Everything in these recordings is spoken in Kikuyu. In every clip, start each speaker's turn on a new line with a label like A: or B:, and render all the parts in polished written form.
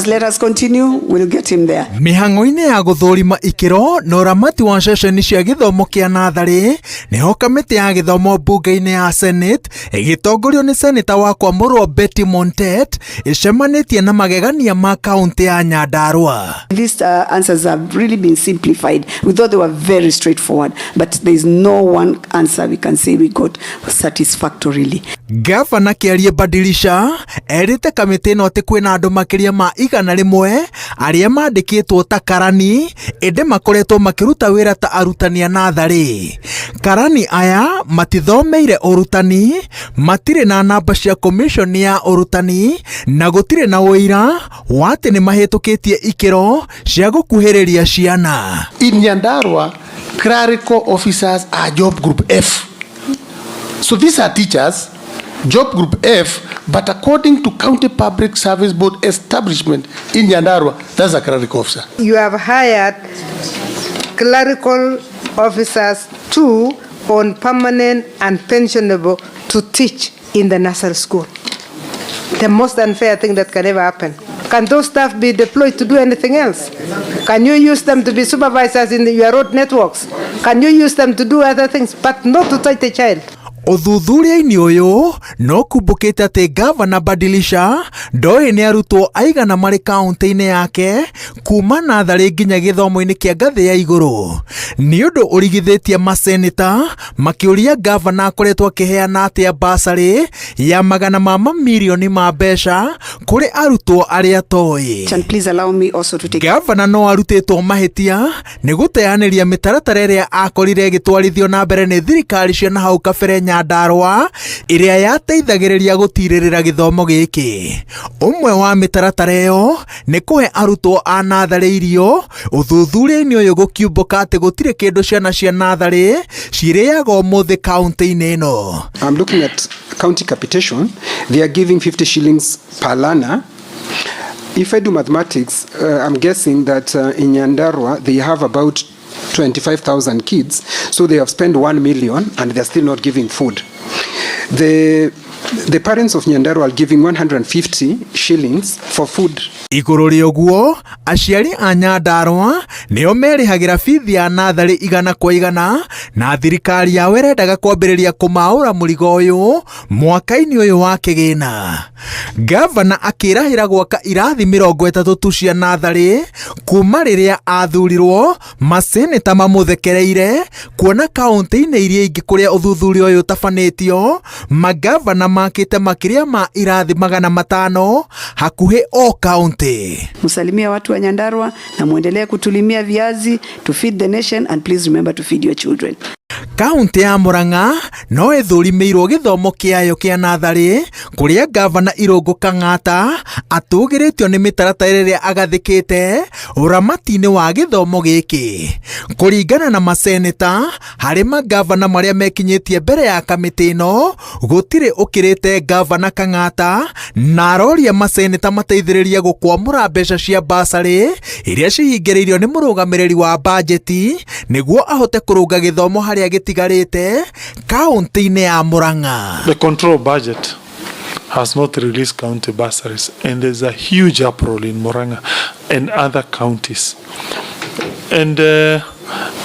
A: Let us continue. We'll get him there.
B: Mĩhang'o-inĩ ya gũthũrima ikĩro na ũramati wa ceceni cia gĩthomo kĩa natharĩ, nĩho kamĩtĩ ya gĩthomo mbunge-inĩ ya Senate ĩgĩtongorio nĩ seneta wa Kwamũrwo Betty Montet ĩcemanĩtie na magegania ma kaũntĩ ya Nyandarua.
A: These answers have really been simplified. We thought they were very straightforward, but there is no one answer we can say we got satisfactorily.
B: Gavana Kĩarie Badilisha erĩte kamĩtĩ ĩno atĩ kwĩna andũ makĩria ma 100 arĩa mandĩkĩtwo ta karani ĩndĩ makoretwo makĩruta wĩra ta arutani a natharĩ. Karani aya matithomeire ũrutani, matirĩ na namba cia commission ya ũrutani na gũtirĩ na ũira wa atĩ nĩ mahĩtũkĩtie ikĩro cia gũkuhĩrĩria ciana.
C: In Nyandarua, clerical officers are job group F. So these are teachers, job group F, but according to County Public Service Board establishment in Nyandarua, that's a clerical officer.
D: You have hired clerical officers two on permanent and pensionable to teach in the nursery school. The most unfair thing that can ever happen. Can those staff be deployed to do anything else? Can you use them to be supervisors in your road networks? Can you use them to do other things, but not to touch the child?
B: Ũthuthuria-inĩ ũyũ no kumbũkĩte atĩ gavana Badilisha ndoĩ nĩ arutwo aigana marĩ kaũntĩ-inĩ yake kuma natharĩ nginya gĩthomo-inĩ kĩa ngathĩ ya igũrũ. Nĩ ũndũ ũrigithĩtie maseneta makĩũria gavana akoretwo akĩheana atĩa basarĩ ya magana ma mamirioni ma mbeca kũrĩ arutwo arĩa atoĩ.
A: And please allow me also to take
B: Gavana no arutĩtwo mahĩtia nĩ gũteanĩria mĩtaratara ĩrĩa akorire ĩgĩtwarithio na mbere nĩ thirikari cia na hau kabere Nyandarua ĩrĩa yateithagĩrĩria gũtirĩrĩra gĩthomo gĩkĩ. Ũmwe wa mĩtaratara ĩyo nĩ kũhe arutwo a natharĩ irio. Ũthuthuria-inĩ ũyũ gũkiumbũka atĩ gũtirĩ kĩndũ ciana cia natharĩ cirĩaga ũmũthĩ kaũntĩ-inĩ ĩno.
E: I'm looking at county capitation. They are giving 50 shillings per learner. If I do mathematics, I'm guessing that in Nyandarua they have about 25,000 kids, so they have spent 1 million and they're still not giving food. The parents of Nyandarua are giving 150 shillings for food.
B: Igũrũ rĩa ũguo, aciari a Nyandarua nĩo merĩhagĩra bithi ya natharĩ 100% na thirikari yao ĩrendaga kwambĩrĩria kũmaũra mũrigo ũyũ mwaka-inĩ ũyũ wa kĩgĩna. Gavana akĩrahĩra gwaka irathi 30 tu cia natharĩ kuma rĩrĩa athurirwo, maseneta mamũthekereire kuona kaũntĩ-inĩ iria ingĩ kũrĩa ũthuthuria ũyũ ũtabanĩtio magavana makĩte makĩria ma irathi 500 hakuhĩ o kaũntĩ.
A: Msalimia watu wa Nyandarua na muendelee kutulimia viazi to feed the nation, and please remember to feed your children.
B: Kaũntĩ ya Murang'a no ĩthũrimĩirwo gĩthomo kĩayo kĩa natharĩ kũrĩa gavana Irũngũ Kang'ata atũgĩrĩtio nĩ mĩtaratara ĩrĩa agathĩkĩte ũramati-inĩ wa gĩthomo gĩkĩ. Kũringana na maseneta, harĩ magavana marĩa mekinyĩtie mbere ya kamĩtĩ ĩno gũtirĩ ũkĩrĩte gavana Kang'ata, na aroria maseneta mateithĩrĩrie gũkwamũra mbeca cia basarĩ iria cihingĩrĩirio nĩ mũrũgamĩrĩri wa bajeti nĩguo ahote kũrũnga gĩthomo harĩa gĩtigarĩte kaũntĩ-inĩ ya Murang'a.
F: The control budget has not released county bursaries, and there's a huge uproar in Murang'a and other counties. And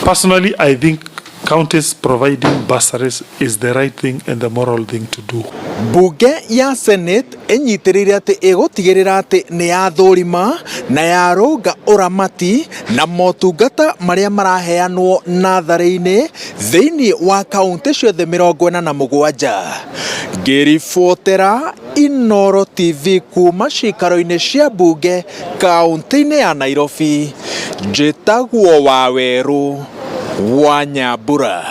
F: personally, I think counties providing bursaries is the right thing and the moral thing to do.
B: Mbunge ya Senate ĩnyitĩrĩire atĩ ĩgũtigĩrĩra atĩ nĩ yathũrima na yarũnga ũramati na motungata marĩa maraheanwo natharĩ-inĩ thĩinĩ wa kaũntĩ ciothe 47. Ngĩribotera Inooro TV kuma cikaro-inĩ cia mbunge kaũntĩ-inĩ ya Nairobi, njĩtagwo Wawerũ wa Nyambura.